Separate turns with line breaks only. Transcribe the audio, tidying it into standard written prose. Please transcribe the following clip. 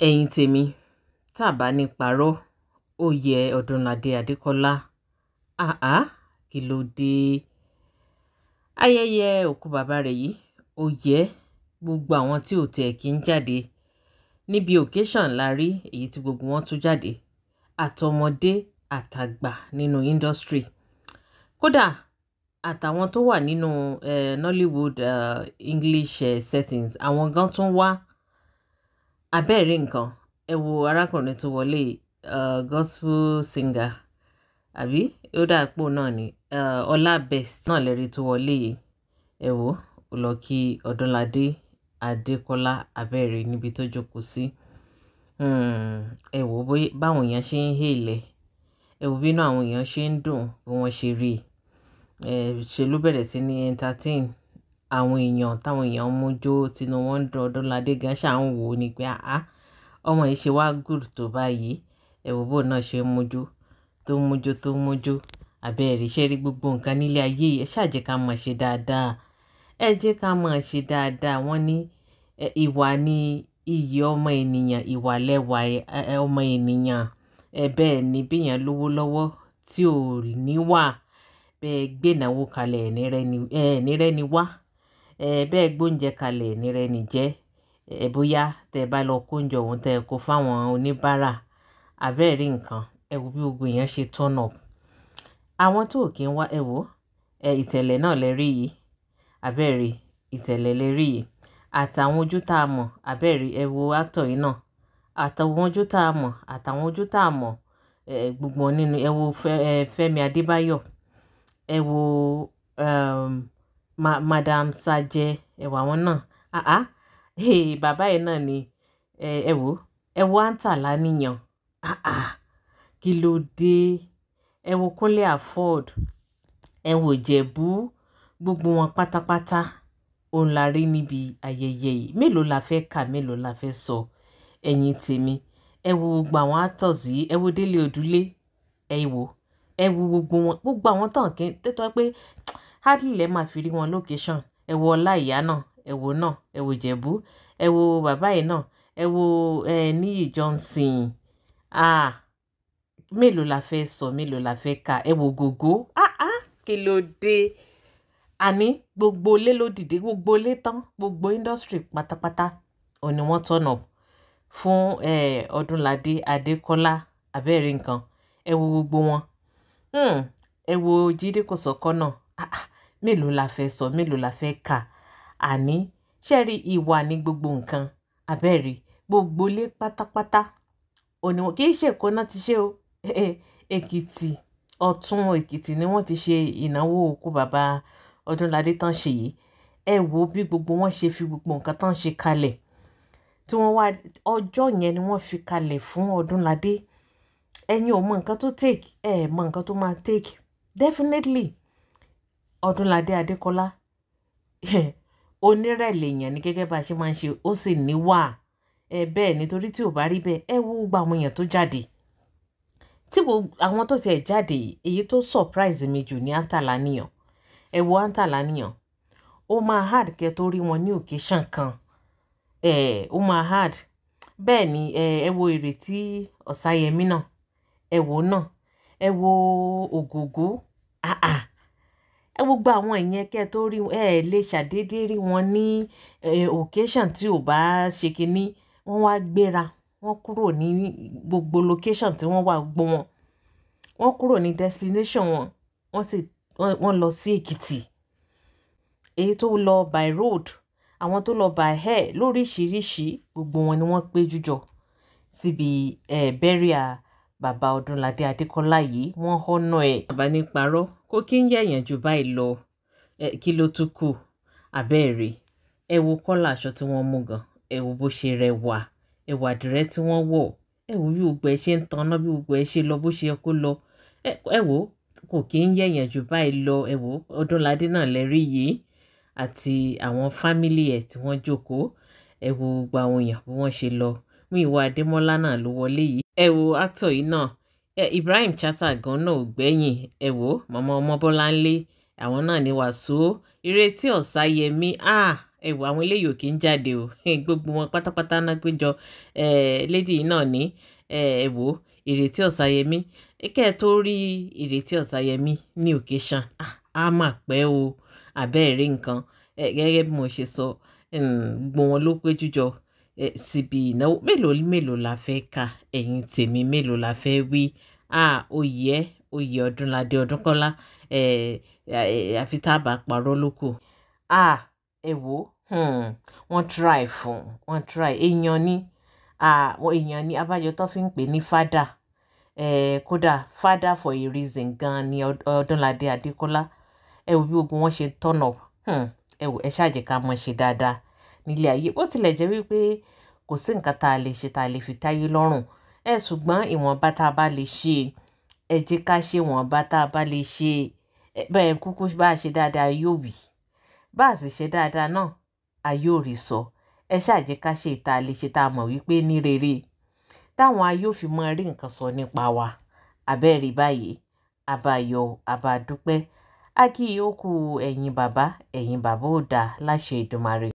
Ẹ̀yin tèmi, tá a bá ní parọ́, ó yẹ Ọdúnládé Adékọ́lá. Àá, kí ló dé? Ayẹyẹ òkú bàbá rẹ̀ yìí, ó yẹ gbogbo àwọn tí ò tiẹ̀ kí ń jáde. Níbi occasion la rí èyí tí gbogbo wọn tún jáde. Àtọmọdé àtàgbà nínú industry. Kódà àtàwọn tó wà nínú Nollywood English settings, àwọn gan tún wá. Abẹ́ẹ̀rí nǹkan, ẹ wo arákùnrin tó wọlé, gospel singer, àbí ó dà pò náà ni, Ọlá Best náà lẹ́rìí tó wọlé yìí. Ẹ wo, ó lọ kí Ọdúnládé Adékọ́lá, abẹ́ẹ̀rí níbi tó jókòó sí. Ẹ wo báwọn èèyàn ṣe ń hélẹ̀, ẹ wo bínú àwọn èèyàn ṣe ń dùn bí wọ́n ṣe rí i. Ṣe ló bẹ̀rẹ̀ sí ní entertain àwọn èèyàn táwọn èèyàn ń mú jó, tinú wọn ń dùn. Ọdúnládé gan ṣáà ń wò ó ní pé àá, ọmọ yìí ṣe wá good tó báyìí. Ẹ wo bó náà ṣe ń mójú tó ń mójú tó ń mójú. Abẹ́ẹ̀rí ṣe rí gbogbo nǹkan nílé ayé yìí. Ẹ ṣáà jẹ́ ká máa ṣe dáadáa. Ẹ jẹ́ ká máa ṣe dáadáa. Wọ́n ní ìwà ni iyì ọmọ ènìyàn, ìwà lẹ́wà ọmọ ènìyàn. Ẹ bẹ́ẹ̀ ni bí èèyàn lówó lọ́wọ́ tí ò níwà, bẹ́ẹ̀ gbénáwó kalẹ̀ ní rẹ́ni wá. Bẹ́ẹ̀ gbóúnjẹ kalẹ̀ ní rẹ́ni jẹ́. Bóyá tẹ bá lọ kó oúnjẹ òun tẹ kó fáwọn oníbàárà. Abẹ́ẹ̀rí nǹkan, ẹ wo bí gbogbo èèyàn ṣe turn up. Àwọn tó kì í wá, ẹ wo, ìtẹ̀lẹ̀ náà lẹ rí yìí. Abẹ́ẹ̀rí, ìtẹ̀lẹ̀ lẹ rí yìí. Àtàwọn ojú tá a mọ̀, abẹ́ẹ̀rí, ẹ wo actor yìí náà. Àtàwọn ojú tá a mọ̀, àtàwọn ojú tá a mọ̀, gbogbo wọn nínú, ẹ wo Fẹ́mi Adébáyọ̀. Ẹ wo Madam Sajẹ, ẹ wo àwọn náà. Àá, hey, bàbá yìí náà ni, ẹ wo, ẹ wo Anta Laniyan. Àá, kí ló dé? Ẹ wo Kúnlé Afod, ẹ wo Ìjẹ̀bú, gbogbo wọn pátápátá òun la rí níbi ayẹyẹ yìí. Mélòó la fẹ́ kà, mélòó la fẹ́ sọ? Ẹ̀yin tèmi, ẹ wo gbogbo àwọn actors yìí, ẹ wo Délé Odúlé, ẹ wo, ẹ wo gbogbo wọn, gbogbo àwọn tán kí tẹ́tọ́ pé hardly lẹ máa fi rí wọn location. Ẹ wo Ọlá Ìyá náà, ẹ wo náà, ẹ wo Ìjẹ̀bú, ẹ wo bàbá yìí náà, ẹ wo Níyì Johnson. Ah, mélòó la fẹ́ sọ, mélòó la fẹ́ kà? Ẹ wo Gògó. Ah ah, kí ló dé? Àní gbogbo ilé ló dìde, gbogbo ilé tán, gbogbo industry pátápátá òun ni wọ́n turn up fún Ọdúnládé Adékọ́lá. Abẹ́ẹ̀rí nǹkan, ẹ wo gbogbo wọn. Ẹ wo Jídé Kòsọ́kọ́ náà. Ah ah, mélòó la fẹ́ sọ, mélòó la fẹ́ kà? Àní ṣé rí ìwà ní gbogbo nǹkan. Abẹ́ẹ̀rí, gbogbo ilé pátápátá òun ni wọ́n, kì í ṣe Èkó náà ti ṣe o. Èkìtì, Ọ̀tún Èkìtì ni wọ́n ti ṣe ìnáwó òkú bàbá Ọdúnládé tán ṣe yìí. Ẹ wo bí gbogbo wọn ṣe fi gbogbo nǹkan tán ṣe kalẹ̀. Tí wọ́n wá ọjọ́ yẹn ni wọ́n fi kalẹ̀ fún Ọdúnládé. Ẹ̀yin ò mọ nǹkan tó take, ẹ mọ nǹkan tó máa take. Definitely Ọdúnládé Adékọ́lá onírẹ̀lẹ̀ èèyàn ni gẹ́gẹ́ bá a ṣe máa ń ṣe, ó sì níwà. Ẹ bẹ́ẹ̀ nítorí tí ò bá rí bẹ́ẹ̀, ẹ wo gbogbo àwọn èèyàn tó jáde. Tí àwọn tó tiẹ̀ jáde, èyí tó surprise mi jù ní Anta Laniyan. Ẹ wo Anta Laniyan. Ó máa hard kẹ́ tó rí wọn ní occasion kan. Ó máa hard. Bẹ́ẹ̀ ni, ẹ wo Ìrètí Ọ̀sáyẹmí náà. Ẹ wo náà. Ẹ wo Ògògó. Àà, ẹ wo gbogbo àwọn ìyẹn kẹ́ tó rí, ẹ lè ṣàdédé rí wọn ní occasion tí ò bá ṣe kíní. Wọ́n wá gbéra, wọ́n kúrò ní gbogbo location tí wọ́n wà, gbogbo wọn. Wọ́n kúrò ní destination wọn, wọ́n sì wọ́n lọ sí Èkìtì. Èyí tó lọ by road, àwọn tó lọ by air lóríṣiríṣi, gbogbo wọn ni wọ́n péjú jọ síbi burial bàbá Ọdúnládé Adékọ́lá yìí. Wọ́n honour ẹ̀. Bàbá ní parọ́, kó kí ń yẹ̀yàn jù báyìí lọ. Kí ló tún kù? Abẹ́ẹ̀rí, ẹ wo kọ́là aṣọ tí wọ́n mú gan. Ẹ wo bó ṣe rẹwà. Ẹ wo àdìrẹ tí wọ́n wọ̀. Ẹ wo bí gbogbo ẹ ṣe ń taná, bí gbogbo ẹ ṣe lọ, bó ṣe yẹ kó lọ. Ẹ wo, kò kí ń yẹ̀yàn jù báyìí lọ. Ẹ wo Ọdúnládé náà lẹ rí yìí àti àwọn family ẹ̀ tí wọ́n jókòó. Ẹ wo gbogbo àwọn èèyàn bí wọ́n ṣe lọ. Múyìwá Adémọ́lá náà ló wọlé yìí. Ẹ wo actor yìí náà. Ibrahim Chatta gan náà ò gbẹ́yìn. Ẹ wo Màmá Ọmọbọ́láńlé, àwọn náà ní Wàsó. Ìrètí Ọ̀sáyẹmí, ah, Ẹ wò, àwọn eléyìí ò kí ń jáde o. Gbogbo wọn pátápátá náà péjọ. Lady yìí náà ní ẹ wò, Ìrètí Ọ̀sáyẹmí, kẹ́ ẹ tó rí Ìrètí Ọ̀sáyẹmí ní occasion, á mà pẹ́ o. Àbẹ́ẹ̀rí nǹkan. Gẹ́gẹ́ bí mo ṣe sọ, gbogbo wọn ló péjú jọ síbi ìnáwó. Mélòó mélòó la fẹ́ kà, ẹ̀yin tèmi, mélòó la fẹ́ wí? Oyè ẹ, oyè Ọdúnládé Ọdúnkọ́lá, àfi tá a bá parọ́ lóko. Ẹ wò, wọ́n try fún, wọ́n try. Èèyàn ni, èèyàn ni, abájọ tó fi ń pè ní father. Kódà father for a reason gan ni Ọdúnládé Adékọ́lá. Ẹ wò bí gbogbo wọn ṣe turn up. Ẹ wò, ẹ ṣáà jẹ́ ká mọ̀ ṣe dáadáa nílé ayé. Ó tilẹ̀ jẹ́ wípé kò sí nǹkan tá a lè ṣe tá a lè fi táyé lọ́rùn. Ṣùgbọ́n ìwọ̀nba tá a bá lè ṣe, ẹ jẹ́ ká ṣe ìwọ̀nba tá a bá lè ṣe. Bẹ́ẹ̀ kúkú bá a ṣe dáadáa yóò wí, bá a sì ṣe dáadáa náà a yóò rí sọ. Ẹ ṣáà jẹ́ ká ṣe ìta lè ṣe tá a mọ̀ wípé ní rere, táwọn ayé ò fi mọ rí nǹkan sọ nípa wa. Àbẹ́ẹ̀rí báyìí, àbáyọ, àbádúpẹ́. A kí ó kú ẹ̀yin bàbá, ẹ̀yin bàbá ò dáa láṣẹ Èdùmàrè.